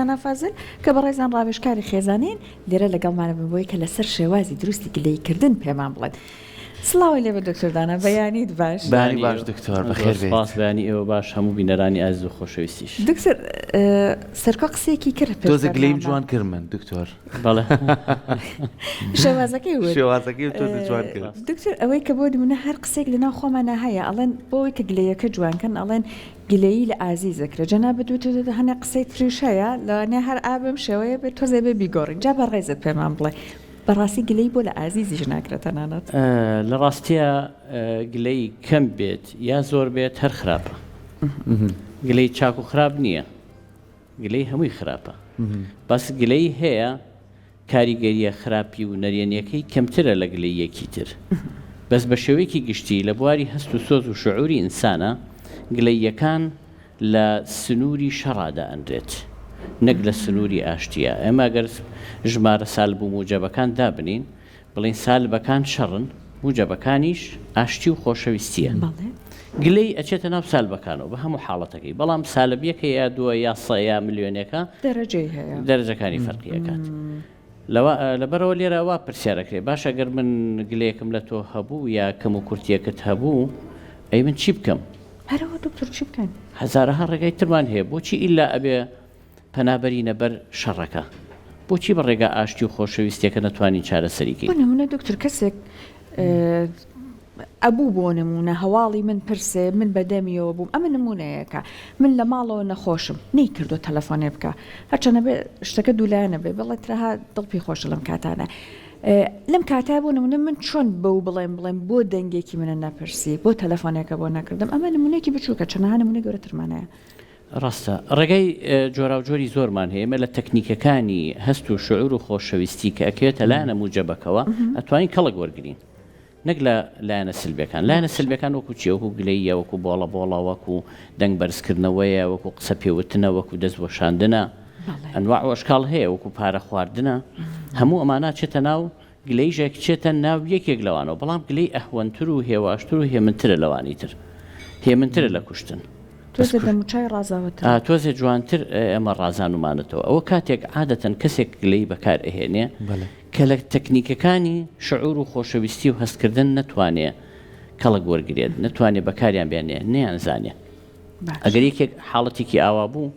دانا فازل کە بەڕێزان ڕاوێژکاری خێزانین لێرە لەگەڵمانە بن بۆی کە لەسەر شێوازی دروستی گلەیی کردن پێمان بڵێن. سڵاوی لێبێت دکتۆر دانا بەیانیت باش. بەیانی باش دکتۆر بەخێر بێیت. سپاس بەیانی ئێوە باش هەموو بینەرانی ئازیز و خۆشەویستیش. دکتۆر سەرکۆ قسەیەکی کرد پێش تۆزێک گلەییم بەرنامە. جوان کرد من دکتۆر. بەڵێ. شێوازەکەی وت. شێوازەکەی تۆزێ جوان کرد. دکتۆر ئەوەی کە بۆ نمونە هەر قسەیەک لەناو خۆمانا هەیە ئەڵێن بۆ ئەوەی کە گلەیەکە جوان کەن ئەڵێن گلەیی لە ئازیز ئەکرێ جەنابت وتت هەنێ قسەی تریش هەیە لەوانەیە هەر ئا بەم شێوەیە بێت تۆزێ بێ بیگۆڕین جا بەڕێزت پێمان بڵێ بەڕاستی گلەیی بۆ لە ئازیزیش ناکرێت تەنانەت؟ لە ڕاستیا گلەیی کەم بێت یا زۆر بێت هەر خراپە گلەیی چاک و خراپ نییە گلەیی هەمووی خراپە بەس گلەیی هەیە کاریگەرییە خراپی و نەرێنیەکەی کەمترە لە گلەییەکی تر. بەس بە شێوەیەکی گشتی لە بواری هەست و سۆز و شعوری ئینسانا گلەییەکان لە سنووری شەڕا دائەنرێت نەک لە سنووری ئاشتییا. ئێمە گەر ژمارە سالب و موجەبەکان دابنین بڵێین سالبەکان شەڕن موجەبەکانیش ئاشتی و خۆشەویستییە. گلەیی ئەچێتە ناو سالبەکانەوە بە هەموو حاڵەتەکەی بەڵام سالب یەکە یا دووە یا سە یا ملیۆنێکە دەرەجەی هەیە دەرەجەکانی فەرقی ئەکات لەوە لەبەرەوە لێرە وا پرسیار ئەکرێ باشە گەر من گلەیەکم لە تۆ هەبوو یا کەم و کورتیەکت هەبوو ئەی من چی بکەم؟ هەرەوە دکتۆر چی بکەین؟ هەزارەها ڕێگای ترمان هەیە بۆچی ئیلا ئەبێ پەنا بەرینە بەر شەڕەکە؟ بۆچی بە ڕێگا ئاشتی و خۆشەویستیەکە نەتوانین چارەسەری کەین؟ بۆ نمونە دکتۆر کەسێک ئەبوو بۆ نموونە هەواڵی من پرسێ من بە دەمیەوە بووم ئەمە نموونەیەکە من لە ماڵەوە نەخۆشم نەیکردووە تەلەفۆنێ بکا هەرچەنە بێ شتەکە دوولایەنە بێ بڵێ ترەها دڵ پێی خۆشە لەم کاتانە لەم کاتە بۆ نمونە من چۆن بەو بڵێم بڵێم بۆ دەنگێکی منە نەپرسی بۆ تەلەفۆنێکە بۆ نەکردم ئەمە نمونەیەکی بچووکە چەنەها نمونەی گەورەترمان هەیە. ڕاستە. ڕێگای جۆراوجۆری زۆرمان هەیە، ئێمە لە تەکنیکەکانی هەست و شعور و خۆشەویستی کە ئەکەوێتە لایەنە موجەبەکەوە ئەتوانین کەڵک وەرگرین نەک لە لایەنە سلبیەکان. لایەنە سلبیەکان وەکو چیە؟ وەکو گلەییە، وەکو بۆڵە بۆڵە، وەکو دەنگ بەرزکردنەوەیە، وەکو قسە پێوتنە، وەکو دەست وەشاندنە، ئەنواع و ئەشکاڵ هەیە، وەکو پارە خواردنە، هەموو ئەمانە ئەچێتە ناو گلەییش ئەکچێتە ناو یەکێک لەوانەوە، بەڵام گلەی ئەهوەنتر و هێواشتر و هێمنترە لەوانی تر. هێمنترە لە کوشتن. بەس تۆزێ دەموچاوی ڕازاوەترە. ئا تۆزێ جوانتر ئێمە ڕازانومانەتەوە. ئەوە کاتێک عادەتەن کەسێک گلەیی بەکار ئەهێنێ کە لە تەکنیکەکانی شعور و خۆشەویستی و هەستکردن نەتوانێ کەڵک وەرگرێت، نەتوانێ بەکاریان بێنێ، نەیانزانێ. ئەگەر یەکێک حاڵەتێکی ئاوا بوو،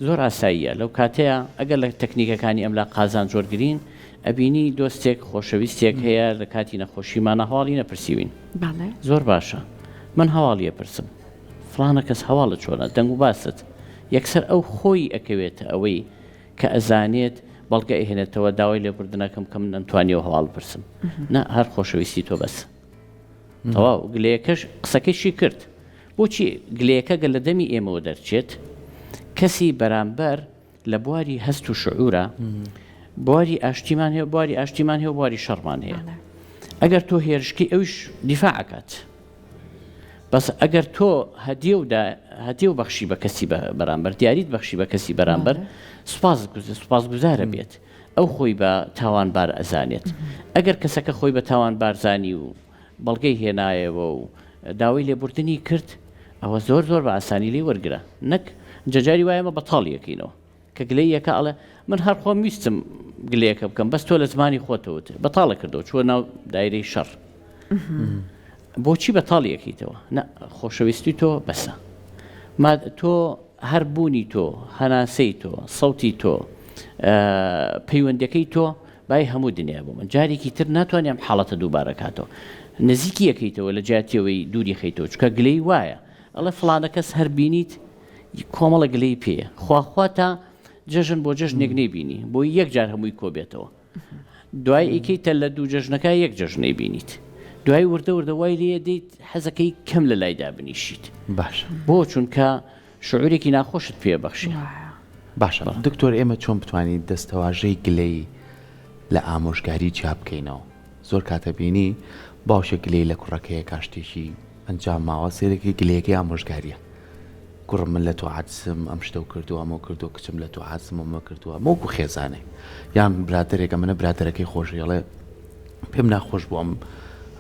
زۆر ئاساییە لەو کاتەیا ئەگەر لە تەکنیکەکانی ئەملا قازانج وەرگرین ئەبینی دۆستێک خۆشەویستێک هەیە لە کاتی نەخۆشیمانا هەواڵی نەپرسیوین بەڵێ. زۆر باشە من هەواڵی ئەپرسم فڵانە کەس هەواڵت چۆنە دەنگ و باست یەکسەر ئەو خۆی ئەکەوێتە ئەوەی کە ئەزانێت بەڵگە ئەهێنێتەوە داوای لێبوردن ئەکەم کە من نەمتوانیەوە هەواڵ بپرسم نا هەر خۆشەویستی تۆ بەسە تەواو گلەیەکەش قسەکەیشی کرد بۆچی گلەیەکە گەر لە دەمی ئێمەوە دەرچێت، کەسی بەرامبەر لە بواری هەست و شعورا، بواری ئاشتیمان هەیە و بواری ئاشتیمان هەیە و بواری شەڕمان هەیە. ئەگەر تۆ هێرشکەی ئەویش دیفاع ئەکات. بەس ئەگەر تۆ هەدیە و هەدیە و بەخشی بە کەسی بەرامبەر، دیاریت بەخشی بە کەسی بەرامبەر، سوپاس سوپاسگوزارە بێت. ئەو خۆی بە تاوانبار ئەزانێت. ئەگەر کەسەکە خۆی بە تاوانبار زانی و بەڵگەی هێنایەوە و داوای لێبوردنی کرد ئەوە زۆر زۆر بە ئاسانی لێی وەرگرە نەک جا جاری وایە ئێمە بەتاڵی ئەکەینەوە کە گلەییەکە ئەڵێ من هەر خۆم ویستم گلەیەکە بکەم بەس تۆ لە زمانی خۆتەوە وتت بەتاڵە کردەوە چووە ناو دایرەی شەڕ بۆچی بەتاڵی ئەکەیتەوە نا خۆشەویستی تۆ بەسە ما تۆ هەر بوونی تۆ هەناسەی تۆ سەوتی تۆ پەیوەندەکەی تۆ بای هەموو دنیا بۆ من جارێکی تر ناتوانێ ئەم حاڵەتە دووبارە کاتەوە نزیکی ئەکەیتەوە لە جیاتی ئەوەی دووری خەیتەوە چونکە گلەی وایە ئەڵێ فڵانە کەس هەر بینیت کۆمەڵە گلەی پێیە خواخوا تا جەژن بۆ جەژنێک نەیبینی بۆی یەک جار هەمووی کۆ بێتەوە دوای ئیکەیتە لە دوو جەژنەکە یەک جەژنەی بینیت دوای وردە وردە وای لێ دێیت حەزەکەی کەم لە لای دابنیشیت باشە بۆ چونکە شعورێکی ناخۆشت پێ بەخشێ. باشە دکتۆر ئێمە چۆن بتوانین دەستەواژەی گلەیی لە ئامۆژگاری جیا بکەینەوە؟ زۆر کات ئەبینی باوکێک گلەیی لە کوڕەکەی ئەکا شتێکی ئەنجام ماوە سەیرەکەی گلەیەکەی ئامۆژگاریە کوڕم من لە تۆ عاجزم ئەم شتەو کردووە ئەمەو کردووە کچم لە تۆ عاجزم ئەمە کردووە ئەمە وەکو خێزانێ یان برادەرێک ئەمنە برادەرەکەی خۆشی ئەڵێ پێم ناخۆش بوو ئەم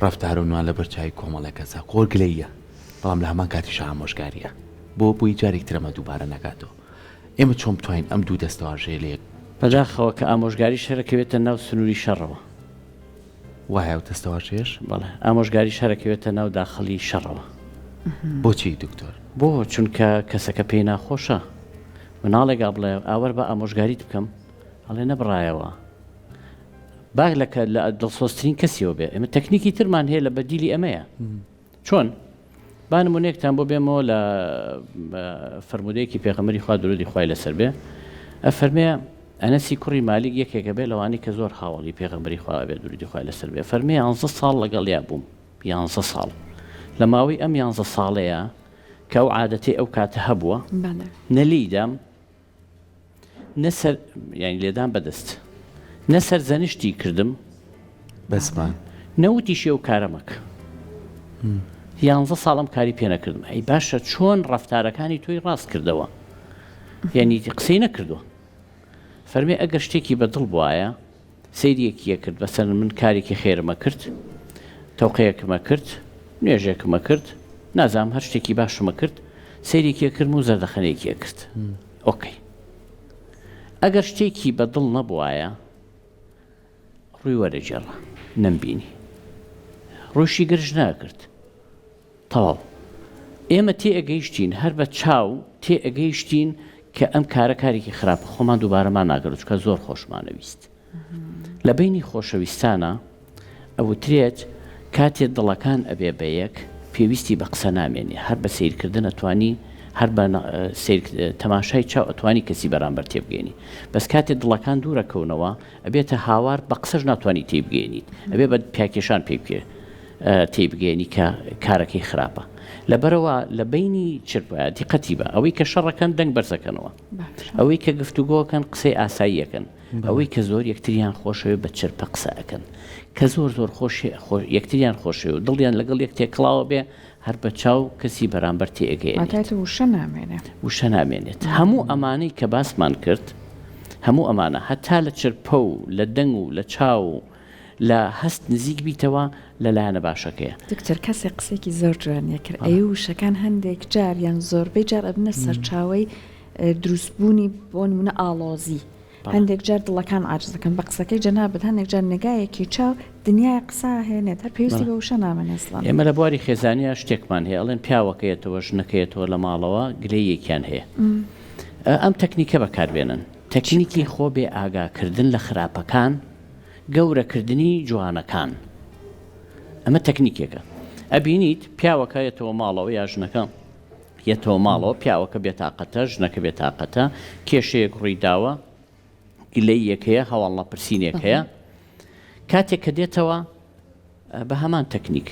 ڕەفتارە و نوان لەبەر چاوی کۆمەڵێک کەسە خۆر گلەییە بەڵام لە هەمان کاتیشا ئامۆژگاریە بۆ بۆی جارێک تر ئەمە دووبارە نەکاتەوە. ئێمە چۆن بتوانین ئەم دوو دەستەواژەیە لە یەک بەداخەوە کە ئامۆژگاریش هەر ئەکەوێتە ناو سنووری شەڕەوە. وایە ئەو دەستەواژەیەش؟ بەڵێ ئامۆژگاریش هەر ئەکەوێتە ناو داخڵی شەڕەوە. بۆچی دکتۆر؟ بۆ؟ چونکە کەسەکە پێی ناخۆشە. مناڵێک ئا بڵێ ئاوەر با ئامۆژگاریت بکەم، ئەڵێ نەبڕایەوە. با لە کە لە دڵسۆزترین کەسیەوە بێ. ئێمە تەکنیکی ترمان هەیە لە بەدیلی ئەمەیە. چۆن؟ با نمونەیەکتان بۆ بێمەوە لە فەرموودەیەکی پێغەمبەری خوا درودی خوای لەسەر بێ ئەفەرمێ ئەنەسی کوڕی مالیک یەکێکە بێ لەوانەی کە زۆر هاوەڵی پێغەمبەری خوا ئەبێ درودی خوای لەسەر بێ فەرمێ یانزە ساڵ لەگەڵیا بووم یانزە ساڵ لە ماوەی ئەم یانزە ساڵەیە کە ئەو عادەتەی ئەو کاتە هەبووە نە لێی دام نە سەر یانی لێدان بەدەست نە سەرزەنشتی کردم بەزمان نە وتیشی ئەو کارە مەکە یانزە ساڵم کاری پێ نەکردم ئەی باشە چۆن ڕەفتارەکانی تۆی ڕاست کردەوە یعنی قسەی نەکردووە فەرمی ئەگەر شتێکی بەدڵ بواە سەیریەکی ئەکرد مەسەلەن من کارێکی خێرم ئەکرد تەوقەیەکم ئەکرد نوێژێکم ئەکرد نازانم هەر شتێکی باشم ئەکرد سەیرێکی ئەکردم و زەردەخەنەیەکی ئەکرد ئۆکەی ئەگەر شتێکی بە دڵ نەبوایە ڕووی وەرەگێڕا نەمبینی ڕووشی گرژ ناکرد تەواو ئێمە تێ ئەگەیشتین هەر بە چاو تێ ئەگەیشتین کە ئەم کارە کارێکی خراپە خۆمان دووبارەمان ناکرد چکە زۆر خۆشمانەویست لە بینی خۆشەویستانە ئەوترێت کاتێ دڵەکان ئەبێ بە یەک پێویستی بە قسە نامێنێ هەر بە سیرکردن ئەتوانی هەر بە سیر تەماشای چاو ئەتوانی کەسی بەرامبەر تێبگەێنی بەس کاتێ دڵەکان دوورەکەونەوە ئەبێتە هاوار بە قسەش ناتوانانی تێبگەێنیت ئەبێ بە پیاکێشان پێ بکێ تێیبگەیەنی کە کارەکەی خراپە لەبەرئەوە لە بەینی چرپە دیقەتی بە ئەوەی کە شەڕەکەن دەنگ بەرزەکەنەوە ئەوەی کە گفتوگۆکەن قسەی ئاساییەکەن ئەوەی کە زۆر یەکتریان خۆشەوێ بە چرپە قسە ئەکەن کە زۆر زۆر خۆش یەکتریان خۆشەوێ و دڵیان لەگەڵ یەک تێکڵاوە بێ هەر بە چاو کەسی بەرامبەر تێئەگەیەنیت. واتای تر وشە نامێنێ. وشە نامێنێت. هەموو ئەمانەی کە باسمان کرد هەموو ئەمانە هەتا لە چرپە و لە دەنگ و لە چاو و لە هەست نزیک بیتەوە لە لایەنە باشەکەیە. دکتۆر کەسێک قسەیەکی زۆر جوانی کرد ئەی وشەکان هەندێک جار یان زۆربەی جار ئەبنە سەرچاوەی دروستبوونی بۆ نمونە ئاڵۆزی هەندێک جار دڵەکان عاجز دەکەن بە قسەکەی جەنابت هەندێک جار نگایەکی چاو دنیای قسە هێنێت هەر پێویستی بە وشە نامێنێ سڵام. ئێمە لە بواری خێزانیا شتێکمان هەیە ئەڵێن پیاوەکە یەتەوە ژنەکە یەتەوە لە ماڵەوە گلەییەکیان هەیە ئەم تەکنیکە بەکاربێنن تەکنیکی خۆ بێ ئاگاکردن لە خراپەکان گەورەکردنی جوانەکان ئەمە تەکنیکێکە ئەبینیت پیاوەکە یەتەوە ماڵەوە یا ژنەکە یەتەوە ماڵەوە پیاوەکە بێتاقەتە ژنەکە بێتاقەتە کێشەیەک ڕووی داوە گلەیەک هەیە هەواڵ نەپرسینێک هەیە کاتێک کە دێتەوە بە هەمان تەکنیک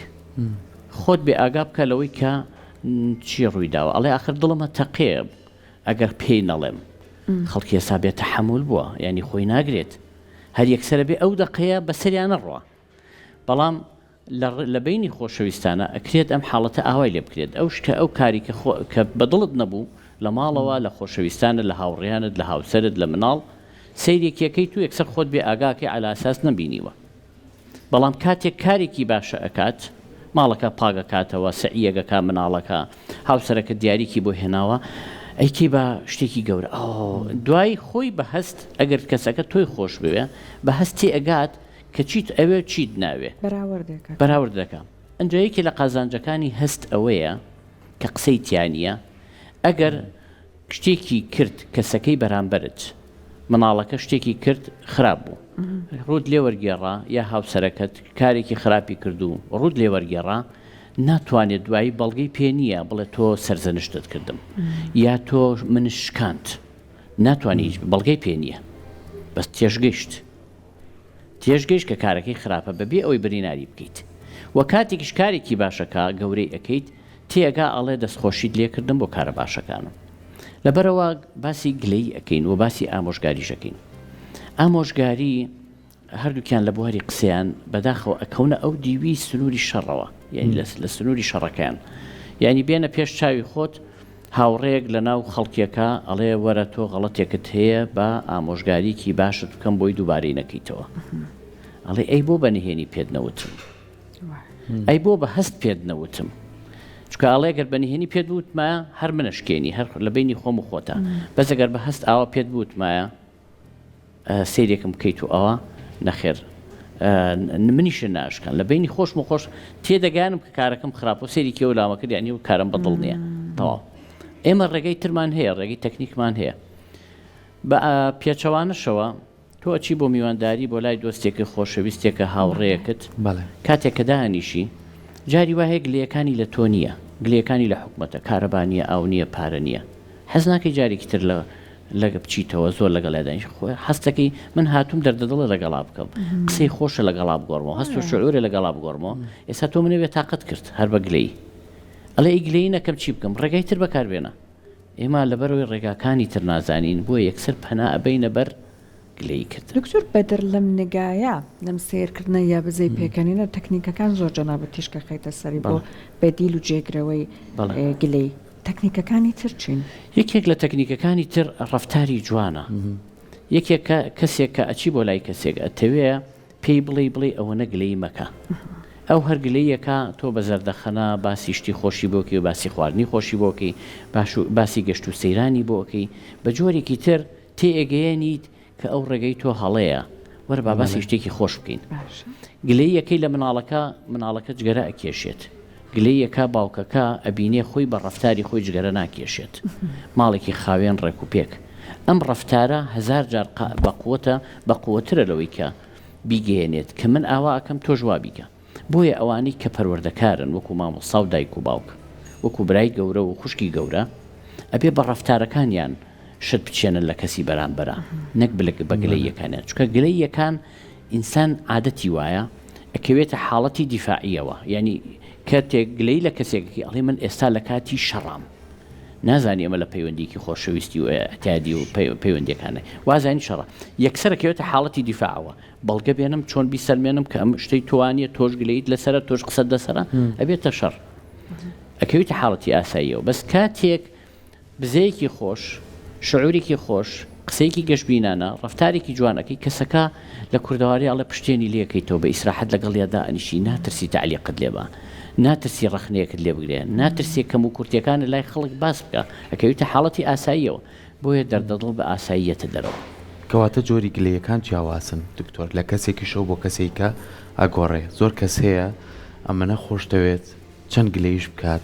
خۆت بێ ئاگا بکە لەوەی کە چی ڕووی داوە ئەڵێ ئاخر دڵمە تەقێ ئەگەر پێی نەڵێم خەڵکی ئێستا بێ تەحەمول بووە یانی خۆی ناگرێت هەر یەکسەرە بێ ئەو دەقەیە بەسەریا نەڕوا بەڵام لە بینی خۆشەویستانە ئەکرێت ئەم حاڵەتە ئاوای لێ بکرێت ئەو شتە ئەو کاری کە خۆ کە بەدڵت نەبوو لە ماڵەوە لە خۆشەویستانە لە هاوڕیانت لە هاوسەرت لە مناڵ سەیرێکیەکەی تو یەکسەر خۆت بێ ئاگاکەی عەلاساس نەبینیوە بەڵام کاتێک کارێکی باشە ئەکات ماڵەکە پاک ئەکاتەوە سەعیەک ئەکا مناڵەکە هاوسەرەکە دیاریکی بۆ هێناوە ئەیکەی بە شتێکی گەورە ئۆ دوای خۆی بە هەست ئەگەر کەسەکە تۆی خۆش بوێ بە هەست تێ ئەگات کە چیت ئەوێ و چیت ناوێ بەراوردێکە بەراورد دەکا ئەنجا یەکێ لە قازانجەکانی هەست ئەوەیە کە قسەی تیا نییە ئەگەر شتێکی کرد کەسەکەی بەرامبەرت مناڵەکە شتێکی کرد خراپ بوو ڕوت لێ وەرگێڕا یا هاوسەرەکەت کارێکی خراپی کرد و ڕوت لێ وەرگێڕا ناتوانێت دوایی بەڵگەی پێ نییە بڵێ تۆ سەرزەنشتت کردم یا تۆ من شکاند ناتوانێت هیچ بەڵگەی پێ نییە بەس تێشگەیشت تێشگەیشت کە کارەکەی خراپە بەبێ ئەوەی بریناری بکەیت وە کاتێکیش کارێکی باشەکە گەورەی ئەکەیت تێئەگا ئەڵێ دەستخۆشیت لێکردم بۆ کارە باشەکانم لەبەرئەوە باسی گلەیی ئەکەین و باسی ئامۆژگاریش ئەکەین ئامۆژگاری هەردووکیان لە بواری قسەیان بەداخەوە ئەکەونە ئەو دیوی سنووری شەڕەوە یعنی لە سنووری شەڕەکەیان یعنی بێنە پێش چاوی خۆت هاوڕێیەک لە ناو خەڵکێکا ئەڵێ وەرە تۆ غەڵەتێکت هەیە با ئامۆژگاریکی باشت بکەم بۆی دووبارەی نەکەیتەوە ئەڵێ ئەی بۆ بە نهێنی پێت نەوتم ئەی بۆ بە هەست پێت نەوتم؟ چونکە ئەڵێ گەر بە نهێنی پێت بوتمایە هەر منەشکێنی هەر لە بینی خۆم و خۆتە بەس ئەگەر بە هەست ئاوا پێت بوتمایە سەیرێکم بکەیت و ئەوە نەخێر منیشە ناشکان لە بینی خۆشم و خۆش تێدەگەیانم کە کارەکەم خراپ و سەیری کێو لامە کرد یعنی و کارم بەدڵ نییە تەواو ئێمە ڕێگەی ترمان هەیە ڕێگەی تەکنیکمان هەیە بە پێچەوانەشەوە تۆ ئەچی بۆ میوانداری بۆ لای دۆستێکە خۆشەویستێکە هاوڕێیەکت بەڵێ. کاتێک کە دائەنیشی جاری وا هەیە گلەیەکانی لە تۆ نییە گلەیەکانی لە حکومەتە کارەبا نییە ئاو نییە پارە نییە حەز ناکەی جارێکی تر لە لە بچیتەوە زۆر لەگەڵیا دانیشی خۆ هەستەکەی من هاتووم دەردەدڵە لەگەڵا بکەم قسەی خۆشە لەگەڵا بگۆڕمەوە هەست و شعورە لەگەڵا بگۆڕمەوە ئێستا تۆ منێ بێتاقەت کرد هەر بە گلەیی ئەڵێ ئەی گلەیی نەکەم چی بکەم ڕێگای تر بەکاربێنە ئێمە لەبەرئەوەی ڕێگاکانی تر نازانین بۆیە یەکسەر پەنا ئەبەینە بەر گلەیی کردن. دکتۆر بەدر لەم نگایە، لەم سەیرکردنە یا بزەی پێکەنینە تەکنیکەکان زۆر جەنابت تیشک ئەخەیتە سەری بۆ بەدیل و جێگرەوەی گلەیی، تەکنیکەکانی تر چین؟ یەکێک لە تەکنیکەکانی تر ڕەفتاری جوانە. یەکێک کە کەسێک کە ئەچی بۆ لای کەسێک ئەتەوێ پێی بڵێی بڵێی ئەوەنە گلەیی مەکە ئەو هەر گلەییەکا تۆ بە زەردەخەنە باسی شتی خۆشی بۆ کەی و باسی خواردنی خۆشی بۆ کەی باش و باسی گەشت و سەیرانی بۆ کەی بە جۆرێکی تر تێئەگەیەنیت کە ئەو ڕێگەی تۆ هەڵەیە وەرە با باسی شتێکی خۆش بکەین گلەییەکەی لە مناڵەکە مناڵەکە جگەرە ئەکێشێت گلەییەکە باوکەکە ئەبینێ خۆی بە ڕەفتاری خۆی جگەرە ناکێشێت ماڵێکی خاوێن ڕێک و پێک ئەم ڕەفتارە هەزار جار بەقوەتە بەقوەترە لەوەی کە بیگەیەنێت کە من ئاوا ئەکەم تۆش وا بیکە بۆیە ئەوانەی کە پەروەردەکارن وەکو مامۆستا و دایک و باوک وەکو برای گەورە و خوشکی گەورە ئەبێ بە ڕەفتارەکانیان شت بچێنن لە کەسی بەرامبەرا نەک بلک بە گلەییەکانیان چونکە گلەییەکان ئینسان عادەتی وایە ئەکەوێتە حاڵەتی دیفاعیەوە یانی کەتێک گلەی لە کەسێکەکەی ئەڵێ من ئێستا لە کاتی شەڕام نازانی ئەمە لە پەیوەندیکی خۆشەویستی و ئەتیادی و پەیوەندیەکانە وازانی شەڕە یەکسەر ئەکەوێتە حاڵەتی دیفاعەوە بەڵگە بێنم چۆن بیسەلمێنم کە ئەم شتەی توانیە تۆش گلەیت لەسەرە تۆش قسەت لەسەرە ئەبێتە شەڕ ئەکەویتە حاڵەتی ئاساییەوە بەس کاتێک بزەیەکی خۆش، شعورێکی خۆش، قسەیەکی گەشبینانە، ڕەفتارێکی جوان ئەکەی، کەسەکە لە کوردەواری ئەڵێ پشتێنی لێ ئەکەیتەوە، بە ئیسراحەت لەگەڵیا دائەنیشی، ناترسی تەعلیقت لێ با، ناترسی ڕەخنەیەکت لێ بگرێ، ناترسێ کەموکورتیەکانت لای خەڵک باس بکا، ئەکەویتە حاڵەتی ئاساییەوە، بۆیە دەردەدڵ بە ئاسایی یەتە دەرەوە. کەواتە جۆری گلەیەکان جیاوازن دکتۆر لە کەسێکیشەوە بۆ کەسێکە ئەگۆڕێ زۆر کەس هەیە ئەمەنە خۆشتەوێت چەند گلەییش بکات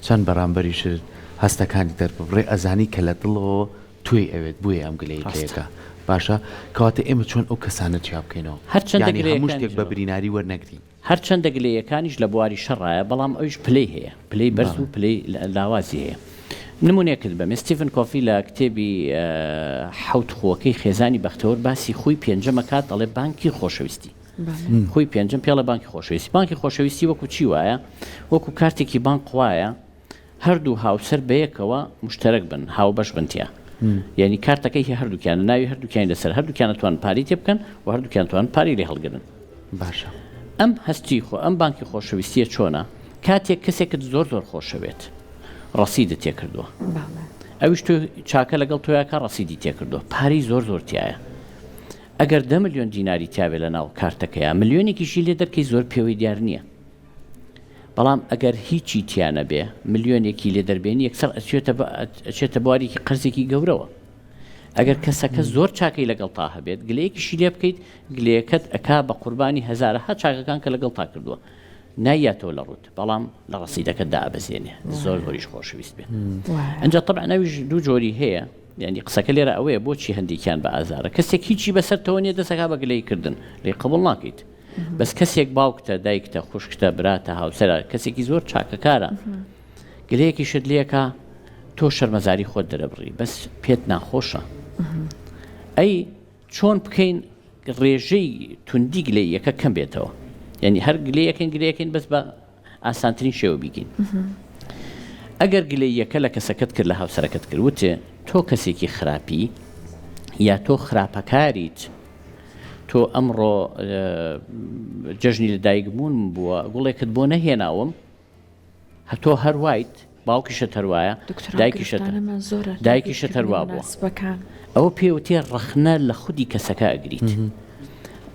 چەند بەرامبەریشت هەستەکانی دەرببڕێ ئەزانی کە لە دڵەوە تۆی ئەوێت بۆیە ئەم گلەیی ڕاستە. لێکا باشە کەواتە ئێمە چۆن ئەو کەسانە جیا بکەینەوە هەرچەندە یانی هەموو گلەیەکانیش شتێک بە بریناری وەرنەگرین. هەرچەندە گلەیەکانیش لە بواری شەڕایە بەڵام ئەویش پلەی هەیە پلەی بەرز بەڵێ. و پلەی لاوازی هەیە نمونەیەکت بەمێ ستیڤن کۆفی لە کتێبی حەوت خووەکەی خێزانی بەختەوەر باسی خووی پێنجەم ئەکات ئەڵێ بانکی خۆشەویستی خوی پێنجەم پێڵە بانکی خۆشەویستی بانکی خۆشەویستی وەکو چی وایە وەکو کارتێکی بانق وایە هەردوو هاوسەر بەیەکەوە مشتەرەک بن هاوبەش بن تیا یعنی کارتەکەی هی هەردووکیان ناوی هەردووکیان لەسەر هەردووکیان توان پاری تێ بکەن و هەردووکیان توان پاری لێ هەڵگرن باشە ئەم هەستی خۆ ئەم بانکی خۆشەویستیە چۆنە کاتێک کەسێکت زۆر زۆر خۆشەوێت ڕەسیدت تێ کردووە ئەویش تۆ چاکە لەگەڵ تۆیاکە ڕەسیدی تێ کردووە پارەی زۆر زۆر تایە ئەگەر دە ملیۆن دیناری تیابێ لە ناو کارتەکەیا ملیۆنێکیشی لێ دەرکەی زۆر پێوەی دیار نییە بەڵام ئەگەر هیچی تیا نەبێ ملیۆنێکی لێ دەربێنی یەکسەر ئەچێتە ئەچێتە بوارێکی قەرزێکی گەورەوە ئەگەر کەسەکە زۆر چاکەی لەگەڵ تا هەبێت گلەیەکیشی لێ بکەیت گلەیەکەت ئەکا بە قوربانی هەزارەها چاکەکان کە لەگەڵ تا کردووە نایاتەوە لە ڕوت بەڵام لە ڕەسیدەکە دابەزێنێ زۆر زۆریش خۆشەویست بێ ئەجا طبعا ئەویش دوو جۆری هەیە یانی قسەکە لێرە ئەوەیە بۆچی هەندێکیان بە ئازارە کەسێک هیچی بەسەرتەوە نیە دەسەکا بە گلەی کردن لێ قبول ناکەیت بەس کەسێک باوکتە دایکتە خوشکتە براتە هاوسەرە کەسێکی زۆر چاکەکارە گلەیەکیشت لێکا تۆ شەرمەزاری خۆت دەرەبڕی بەس پێت ناخۆشە ئەی چۆن بکەین ڕێژەی توندی گلەیەکە کەم بێتەوە یعنی هەر گلەیەکەین گلەیەکەین بەس بە ئاسانترین شێوە بیکەین ئەگەر گلەییەکە لە کەسەکەت کرد لە هاوسەرەکەت کرد وتێ تۆ کەسێکی خراپی یا تۆ خراپەکاریت تۆ ئەمڕۆ جەژنی لە دایک بوون بووە گوڵێکت بۆ نەهێناوم هەتۆ هەروایت باوکیشت هەروایە دایکیشت دایکیشت هەروا بووە ئەوە پێوتێ ڕەخنە لە خودی کەسەکە ئەگریت.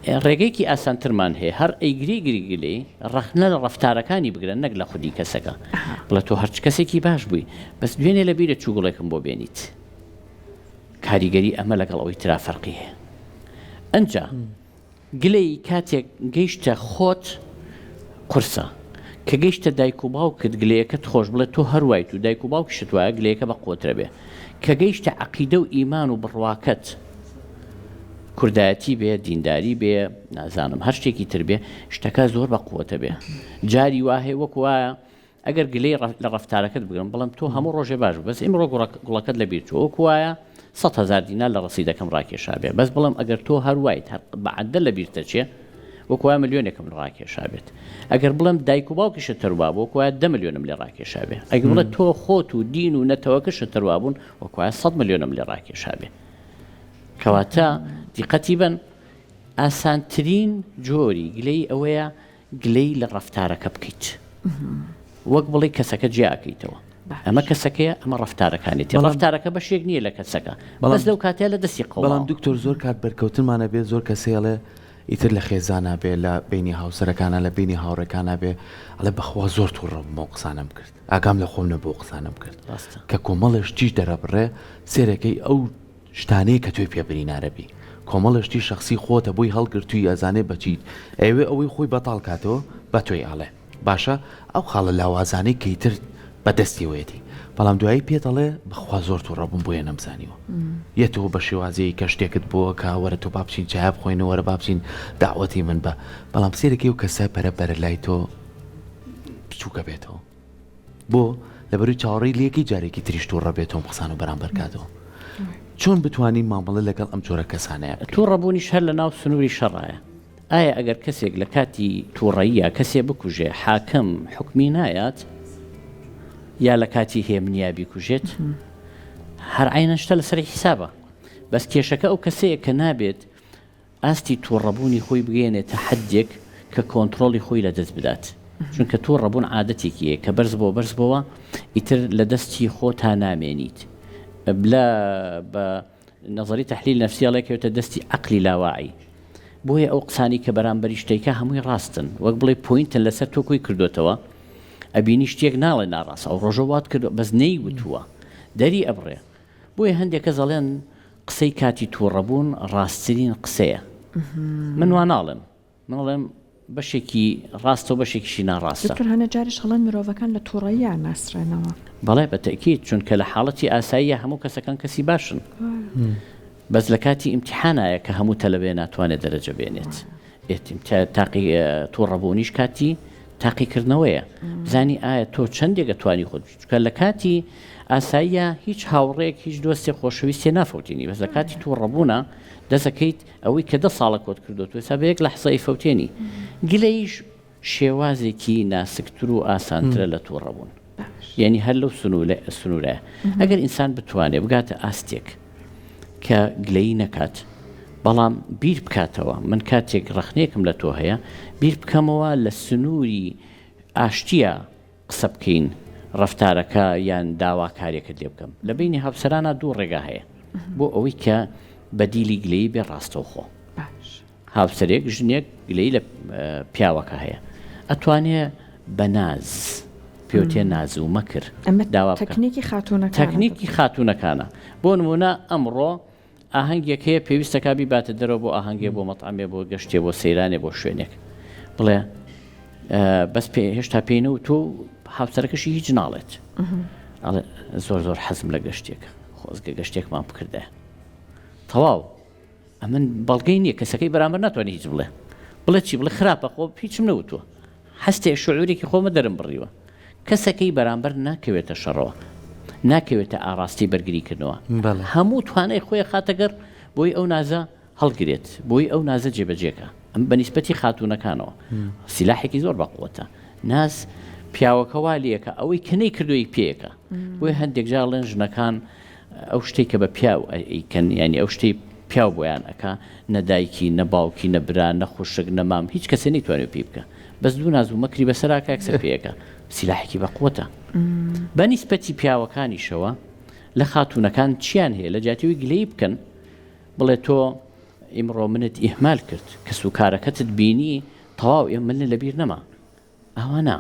ڕێگەیەکی ئاسانترمان هەیە هەر ئەیگری گری گلەی ڕەخنە لە ڕەفتارەکانی بگرە نەک لە خودی کەسەکە بڵێ تۆ هەرچ کەسێکی باش بووی بەس دوێنێ لە بیرت چوو گوڵێکم بۆ بێنیت کاریگەری ئەمە لەگەڵ ئەوەی ترا فەرقی هەیە ئەنجا گلەیی کاتێک گەیشتە خۆت قورسە کە گەیشتە دایک و باوکت گلەیەکەت خۆش بڵێ تۆ هەر وایت و دایک و باوکیشت وایە گلەیەکە بە قوترە بێ کە گەیشتە عەقیدە و ئیمان و بڕواکەت کوردایەتی بێ دینداری بێ نازانم هەر شتێکی تر بێ شتەکە زۆر بە قوتە بێ جاری وا هەیە وەک وایە ئەگەر گلەی لە ڕەفتارەکەت بگرم بڵێم تۆ هەموو ڕۆژێ باش بوو بەس ئیمڕۆ گوڵەکەت لە بیر چوو وەکو وایە 100 هەزار دینار لە ڕەسیدەکەم ڕاکێشابێ بەس بڵێم ئەگەر تۆ هەر وایت هەر بە عەدە لە بیرتە چێ وەکو وایە ملیۆنێکم لە ڕاکێشابێت ئەگەر بڵێم دایک و باوکیشت تەروا بوو وەکو وایە دە ملیۆنم لێ ڕاکێشابێ ئەگەر بڵێ تۆ خۆت و دین و نەتەوەکەشت تەروا بوون وەکو وایە 100 ملیۆنم لێ ڕاکێشابێ کەواتە دیقەتی بن ئاسانترین جۆری گلەی ئەوەیە گلەیی لە ڕەفتارەکە بکەیت وەک بڵێی کەسەکە جیا ئەکەیتەوە ئەمە کەسەکەیە ئەمە ڕەفتارەکانێتی ڕەفتارەکە بەشێک نییە لە کەسەکە بەس لەو کاتەیە لە دەستی قەوماوە. بەڵام دکتۆر زۆر کات بەرکەوتنمان ئەبێت زۆر کەس هەیە ئەڵێ ئیتر لە خێزانا بێ لە بەینی هاوسەرەکانا لە بەینی هاوڕێکانا بێ ئەڵێ بەخوا زۆر توڕە بووم ئەو قسانەم کرد ئاگام لە خۆم نەبوو ئەو قسانەم کرد ڕاستە. کە کۆمەڵێ شتیش دەرەبڕێ سێرەکەی ئەو شتانەیە کە تۆی پێ برینارە بی کۆمەڵێ شتی شەخسی خۆتە بۆی هەڵگرتووی ئەزانێ بە چیت ئەیەوێ ئەوەی خۆی بەتاڵ کاتەوە بە تۆی ئەڵێ باشە ئەو خاڵە لاوازانەی کە ئیتر بە دەستیەوەیەتی بەڵام دوایی پێت ئەڵێ بەخوا زۆر توڕە بووم بۆیە نەمزانیوە یەتەوە بە شێوازێی کە شتێکت بۆ کە وەرە تۆ با بچین چایە بخۆین وەرە با بچین داوەتی من بە بەڵام سێرەکەی و کەسە بەرە بەرە لای تۆ بچووکە بێتەوە بۆ؟ لەبەروی چاوەڕێی لێکەی جارێکی تریش توڕە بێتەوە ئەم قسانە بەرامبەر کاتەوە. چۆن بتوانین مامەڵە لەگەڵ ئەم جۆرە کەسانەیا بکەین؟ توڕەبوونیش هەر لەناو سنووری شەڕایە. ئایا ئەگەر کەسێک لە کاتی توڕەییا کەسێ بکوژێ حاکم حوکمی نایات؟ یا لە کاتی هێمنیا بیکوژێت؟ هەر عەینەن شتە لەسەری حیسابە. بەس کێشەکە ئەو کەسەیە کە نابێت ئاستی توڕەبوونی خۆی بگەیەنێتە حەدێک کە کۆنتڕۆڵی خۆی لەدەست بدات، چونکە توڕەبوون عادەتێکی هەیە کە بەرز بۆوە بەرز بۆوە ئیتر لە دەستی خۆتا نامێنیت لە بە نەزەری تەحلیل نەفسی ئەڵێ کەوێتە دەستی عەقلی لاواعی بۆیە ئەو قسانی کە بەرامبەریش دەیکا هەمووی ڕاستن وەک بڵێ point ن لەسەر تۆ کۆی کردۆتەوە ئەبینی شتێک ناڵێ ناڕاستە ئەو ڕۆژە وات کردوە بەس نەیوتووە دەری ئەبڕێ بۆیە هەندێک کەس ئەڵێن قسەی کاتی توڕەبوون ڕاستترین قسەیە. من وا ناڵێم. من ئەڵێم بەشێکی ڕاستە و بەشێکیشی ناڕاستە. دکتۆر هەنێ جاریش ئەڵێن مرۆڤەکان لە توڕەییا ناسرێنەوە. بەڵێ بە تەئکید چونکە لە حاڵەتی ئاساییا هەموو کەسەکان کەسی باشن. بەس لە کاتی ئیمتیحانایە کە هەموو تەلەبەیە ناتوانێت دەرەجە بێنێت. تاقی توڕەبوونیش کاتی تاقیکردنەوەیە بزانی ئایا تۆ چەندێک ئەتوانی خۆت چکە لە کاتی ئاساییە هیچ هاوڕێک هیچ دۆستێک خۆشەویستێ نافەوتێنی بەس لە کاتی توڕەبوونە دەزەکەیت ئەوەی کە دە ساڵە کۆت کردو تۆ ئێستا بە یەک لەحزە ئەیفەوتێنی گلەیش شێوازێکی ناسکتر و ئاسانترە لە توڕەبوون یعنی هەر لەو سنوورە ئەگەر ئینسان بتوانێت بگاتە ئاستێک کە گلەیی نەکات بەڵام بیر بکاتەوە من کاتێک ڕەخنەیەکم لە تۆ هەیە بیر بکەمەوە لە سنووری ئاشتیە قسە بکەین ڕەفتارەکە یان داواکاریەکەت لێ بکەم لە بینی هاوسەرانە دوو ڕێگا هەیە بۆ ئەوەی کە بەدیلی گلەیی بێ ڕاستەوخۆ هاوسەرێک، ژنێک گلەیی لە پیاوەکە هەیە ئەتوانێ بە ناز پێوتێ ناز و مەکر ئەمە داوا بکە. تەکنیکی خاتوونەکانە. تەکنیکی خاتوونەکانە بۆ نموونە ئەمڕۆ ئاهەنگێک هەیە پێویستەکا بیباتە دەرەوە بۆ ئاهەنگێ بۆ مەتعەمێ بۆ گەشتێ بۆ سەیرانێ بۆ شوێنێک بڵێ بەس پێ هێشتا پێی نەوتووە و هاوسەرەکەشی هیچ ناڵێت ئەڵێ زۆر زۆر حەزم لە گەشتێکە خۆزگە گەشتێکمان بکردایە تەواو ئەمن بەڵگەی نییە کەسەکەی بەرامبەر ناتوانێت هیچ بڵێ بڵێ چی بڵێ خراپە خۆ هیچم نەوتووە هەستێ شعورێکی خۆمە دەرم بڕیوە کەسەکەی بەرامبەر ناکەوێتە شەڕەوە ناکەوێتە ئاڕاستی بەرگریکردنەوە هەموو توانای خۆی خاتەگەر بۆی ئەو نازە هەڵگرێت بۆی ئەو نازە جێبەجێکە ئەم بەنیسبەتی خاتوونەکانەوە سیلاحێکی زۆر بەقوەتە ناز پیاوەکە وا لەکە ئەوەی کە نەی کردوی پێیەکە بۆیە هەندێک جار ڵێن ژنەکان ئەو شتەی کە بە پیاو ئەیکەن یانی ئەو شتەی پیاو بۆیان ئەکا نە دایکی نە باوکی نە برا نە خوشک نە مام هیچ کەسێ نەیتوانێ پێی بکا بەس دوو ناز و مەکری بەسەرا کە یەکسەر پێی ئەکا سیلاحێکی بە قوەتە بە نیسبەتی پیاوەکانیشەوە لە خاتوونەکان چیان هەیە لە جیاتی ئەوەی گلەیی بکەن بڵێ تۆ. ئیمڕۆ منت ئیهمال کرد کەس و کارەکەتت بینی تەواو ئێ من لەبیر نەما ئاوا نا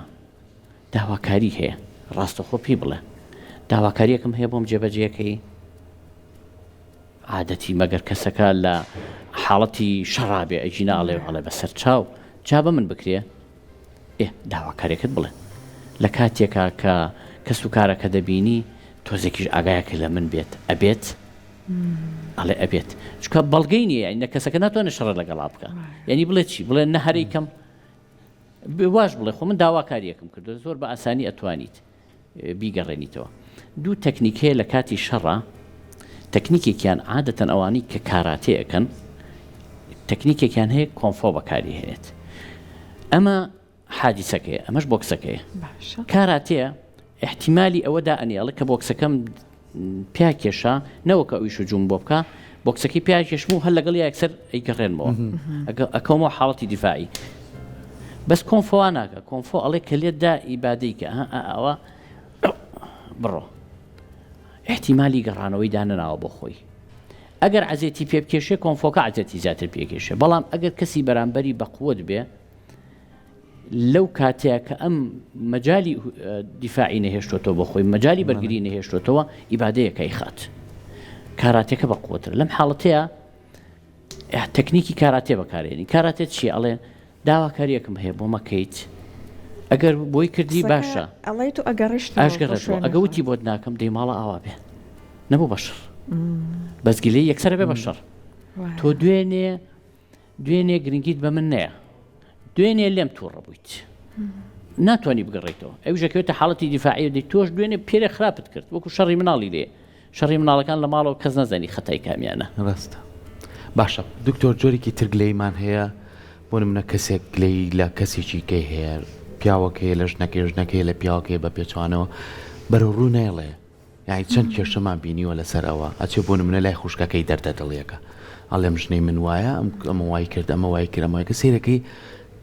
داواکاری هەیە ڕاستەخۆ پێی بڵێ داواکاریەکم هەیە بۆم جێبەجێکەی عادەتی مەگەر کەسەکە لە حاڵەتی شەڕا بێ ئەگینا ئەڵێ ئەڵێ بەسەر چاو جا بە من بکرێ ئێ داواکاریەکەت بڵێ لە کاتێکا کە کەس و کارەکە دەبینی تۆزێکیش ئاگایەکە لە من بێت ئەبێت ئەڵێ ئەبێت چکە بەڵگەی نییە یعنی کەسەکە ناتوانێت شەڕ لەگەڵا بکە یعنی بڵێ چی بڵێ نە هەرەی کەم واش بڵێ خۆ من داواکاریەکەم کردو زۆر بە ئاسانی ئەتوانیت بیگەڕێنیتەوە. دوو تەکنیک هەیە لە کاتی شەڕا، تەکنیکێکیان عادەتەن ئەوانەی کە کاراتێ ئەکەن تەکنیکێکیان هەیە کۆنفۆ بەکاری هێنێت. ئەمە حادیسەکەیە، ئەمەش بۆکسەکەیە. کاراتێ ئیحتیمالی ئەوە دائەنێ ئەڵێ کە بۆکسەکەم پیا کێشا نەوەکە ئەویش هجوم بۆ بکا بۆکسەکەی پیا کێشم و هەر لەگەڵ یەکسەر ئەیگەڕێنمەوە ئەکەومەوە حاڵەتی دیفاعی بەس کۆنفۆ وا ناکە کۆنفۆ ئەڵێ کە لێت دا ئیبادەی کە ئەوە بڕۆ احتیمالی گەڕانەوەی دانەناوە بۆ خۆی ئەگەر عەزێتی پێ بکێشێ کۆنفۆکە عەزێتی زیاتر پێکێشێ بەڵام ئەگەر کەسی بەرامبەری بەقوت بێ لەو کاتەیا کە ئەم مەجالی دیفاعی نەهێشتۆتەوە بۆ خۆی مەجالی بەرگری نەهێشتۆتەوە ئیبادەیەکە ئەیخات کاراتێکە بە قوتر لەم حاڵەتەیە تەکنیکی کاراتێ بەکارێنی کاراتێ چیە ئەڵێ داواکاریەکم هەیە بۆ مەکەیت ئەگەر بۆی کردی باشە ئەڵێ تو ئەگەڕشت ئەشگەڕێتەوە ئەگە وتی بۆت ناکەم دەی ماڵە ئاوا بێ نەبوو بەشەڕ بەس گلەی یەکسەرە بێ بەشەڕ تۆ دوێنێ دوێنێ گرنگیت بە من نەیە دوێنێ لێم تووڕە بوویت ناتوانانی بگەڕێیتەوە ئەو ژەکەوێتە حاڵەتی دیفاعی دی تۆش دوێنێ پێرێ خراپت کرد وەکو شەڕی مناڵی لێ شەڕی مناڵەکان لە ماڵەوە کەس نەزانی خەتای کامیانە ڕاستە باشە دکتۆر جۆرێکی تر گلەیمان هەیە بۆ نمونە کەسێک گلەیی لە کەسێکی کەی هەیە پیاوەکەی لە ژنەکەی ژنەکەی لە پیاوەکەی بە پێچوانەوە بەرەو ڕوو نایڵێ یانی چەند کێشەمان بینیوە لەسەر ئەوە ئەچێ بۆ نمونە لای خوشکەکەی دەردە دڵیەکە ئەڵێم ژنەی من وایە ئەم ئەمە وای کرد ئەمە وای کرد ئەمە وای کرد سەیرەکەی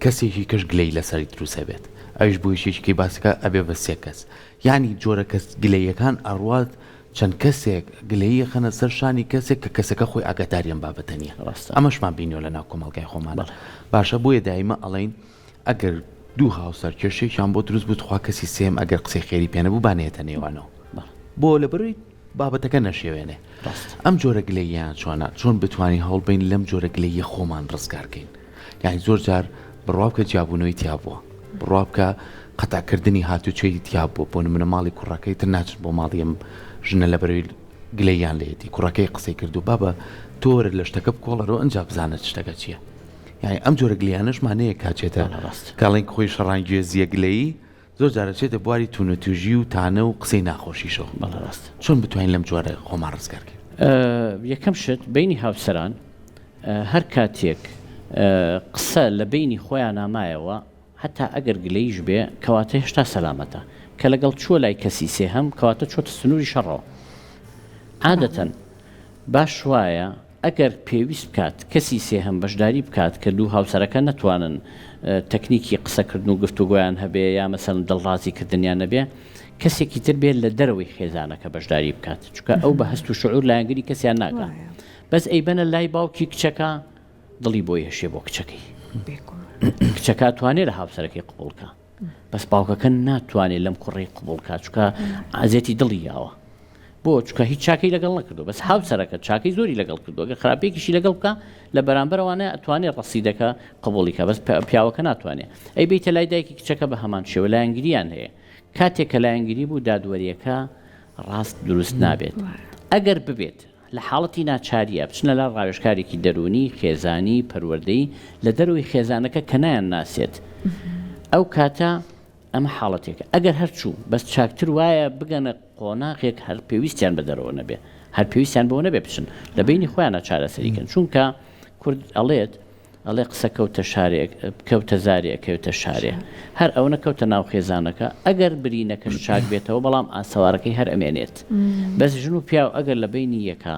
کەسێکی کەش گلەی لەسەری دروست ئەبێت ئەویش بۆ یەکێکی کەی باسەکە ئەبێ بە سێ کەس یانی جۆرە کەس گلەیەکان ئەڕوات چەند کەسێک گلەیی ئەخەنە سەر شانی کەسێک کە کەسەکە خۆی ئاگاداری ئەم بابەتە نییە ڕاستە ئەمەشمان بینیوە لە ناو کۆمەڵگای خۆمانە باشە بۆیە دایمە ئەڵێین ئەگەر دوو هاوسەر کێشەیەکیان بۆ دروست بوو تخوا کەسی سێیەم ئەگەر قسەی خێری پێ نەبوو با نەیەتە نێوانەوە بۆ لەبەرەوەی بابەتەکە نەشێوێنێ ئەم جۆرە گلەییان چۆنە چۆن بتوانین هەوڵ بین لەم جۆرە گلەییە خۆمان ڕزگار کەین یعنی زۆر جار بڕوا بکە جیابوونەوەی تیا بووە بڕوا بکە قەتعکردنی هاتوچۆی تیا بووە بۆ نمونە ماڵی کوڕەکەی تر ناچن بۆ ماڵی ئەم ژنە لەبەرەوەی گلەییان لێیەتی کوڕەکەی قسەی کردو بابە تۆ وەرە لە شتەکە بکۆڵەرەوە ئەنجا بزانە شتەکە چییە یانی ئەم جۆرە گلیانەشمان هەیە کاچێتە کاڵێن خۆی شەڕانگێزیە گلەیی زۆر جارە چێتە بواری تونوتوژی و تانە و قسەی ناخۆشیشەوە ڕاست چۆن بتوانین لەم جۆرە خۆمان ڕزگار کەین؟ یەکەم شت بینی هاوسەران هەر کاتێک قسە لە بینی خۆیان مایەوە هەتا ئەگەر گلەییش بێ کەواتە هێشتا سەلامەتە کە لەگەڵ چووە لای کەسی سێهەم کەواتە چۆتە سنووری شەڕەوە عادەتەن باش وایە ئەگەر پێویست بکات کەسی سێهەم بەشداری بکات کە دوو هاوسەرەکە نەتوانن تەکنیکی قسەکردن و گفتوگۆیان هەبێ یا مەسەلەن دڵڕازی کردنیان نەبێ کەسێکی تر بێت لە دەرەوەی خێزانەکە بەشداری بکات چونکە ئەو بە هەست و شعور لایەنگری کەسیان ناکا بەس ئەیبەنە لای باوکی کچەکە دڵی بۆی هەشێ بۆ کچەکەی کچەکە توانێت لە هاوسەرەکەی قبوڵکە بەس باوکەکە ناتوانێت لەم کوڕی قبوڵکە چکە ئازێتی دڵی یاوە بۆ چکە هیچ چاکەی لەگەڵ نەکردو بەس هاوسەرەکە چاکەی زۆری لەگەڵ کردو گە خراپێکیشی لەگەڵ بکە لە بەرامبەرەوانە ئەتوانێت ڕسیدەکە قبوڵیکە بەس پیاوەکە ناتوانێت ئەی بیتە لای دایکی کچەکە بە هەمان شێوە لایەنگریان هەیە کاتێک کە لایەنگری بوو دادوەریەکە ڕاست دروست نابێت ئەگەر ببێت لە حاڵەتی ناچارییا بچنە لا ڕاوێژکارێکی دەروونی، خێزانی، پەروەردەیی لە دەرەوەی خێزانەکە کە نایانناسێت ئەو کاتە ئەمە حاڵەتێکە ئەگەر هەر چوو بەس چاکتر وایە بگەنە قۆناغێک هەر پێویستیان بە دەرەوە نەبێ هەر پێویستیان بەوە نەبێ بچن لە بەینی خۆیانا چارەسەری کەن چونکە کورد ئەڵێت ئەڵێ قسە کەوتە شارێک کەوتە زارێ ئەکەوێتە شارێ هەر ئەونە کەوتە ناو خێزانەکە ئەگەر برینەکەش چاک بێتەوە بەڵام ئاسەوارەکەی هەر ئەمێنێت بەس ژن و پیاو ئەگەر لە بەینی یەکا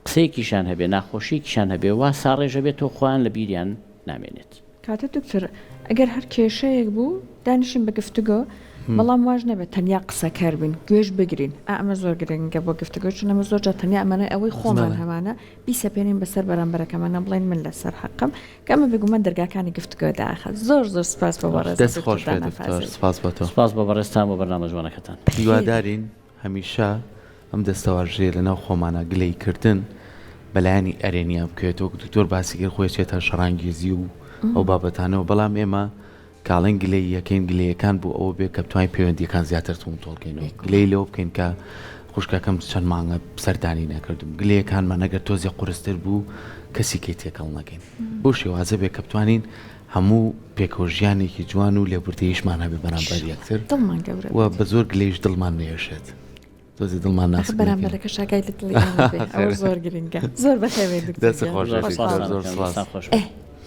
قسەیەکیشان هەبێ ناخۆشیەکیشان هەبێ وا ساڕێژە بێتەوە خۆیان لە بیریان نامێنێت. کاتە دکتۆر ئەگەر هەر کێشەیەک بوو دانیشین بە گفتوگۆ. بەڵام واش نەبێت تەنیا قسەکەر بین گوێش بگرین ئا ئەمە زۆر گرنگە بۆ گفتوگۆ چون ئەمە زۆر جار تەنیا ئەمانەوێ ئەوەی خۆمان هەمانە بیسەپێنین بەسەر بەرامبەرەکەمانە بڵێن من لەسەر حەقم کە ئەمە بێگومان دەرگاکانی گفتوگۆ داخات زۆر زۆر سپاس بۆ بەڕێز دەست خۆش بێت دکتۆر سپاس بۆ تۆ. سپاس بۆ بەڕێزتان بۆ بەرنامە جوانەکەتان. هیوادارین هەمیشە ئەم دەستەواژەیە لەناو خۆمانا گلەیی کردن بەلایەنی ئەرێنیا بکەوێت وەک دکتۆر باسی کرد خۆی ئەچێتە شەڕانگێزی و ئەو بابەتانەوە بەڵام ئێمە کاڵێن گلەییەکەین گلەیەکان بۆ ئەوە بێ کە بتوانین پەیوەندیەکان زیاتر توند تۆڵکەینەوە گلەی لەوە بکەین کە خوشکەکەم چەند مانگە سەردانی نەکردم گلەیەکانمان ئەگەر تۆزێ قورستر بوو کەسی کەی تێکەڵ نەکەین بەو شێوازە بێ کە بتوانین هەموو پێکەوە ژیانێکی جوان و لێبوردەییشمان هەبێ بەرامبەر یەکتر دڵمان گەورە و بە زۆر گلەیش دڵمان نەیەشێت تۆزێ دڵمان ناسک نەکەین. بەرامبەرەکە شاگای لە دڵی ئێمە بێ ئەوە زۆر گرنگە زۆر بەخێربێن دکتۆر دەست گیان خۆش بێت خۆشحاڵم. زۆر سپاس. دەستان خۆش بێت.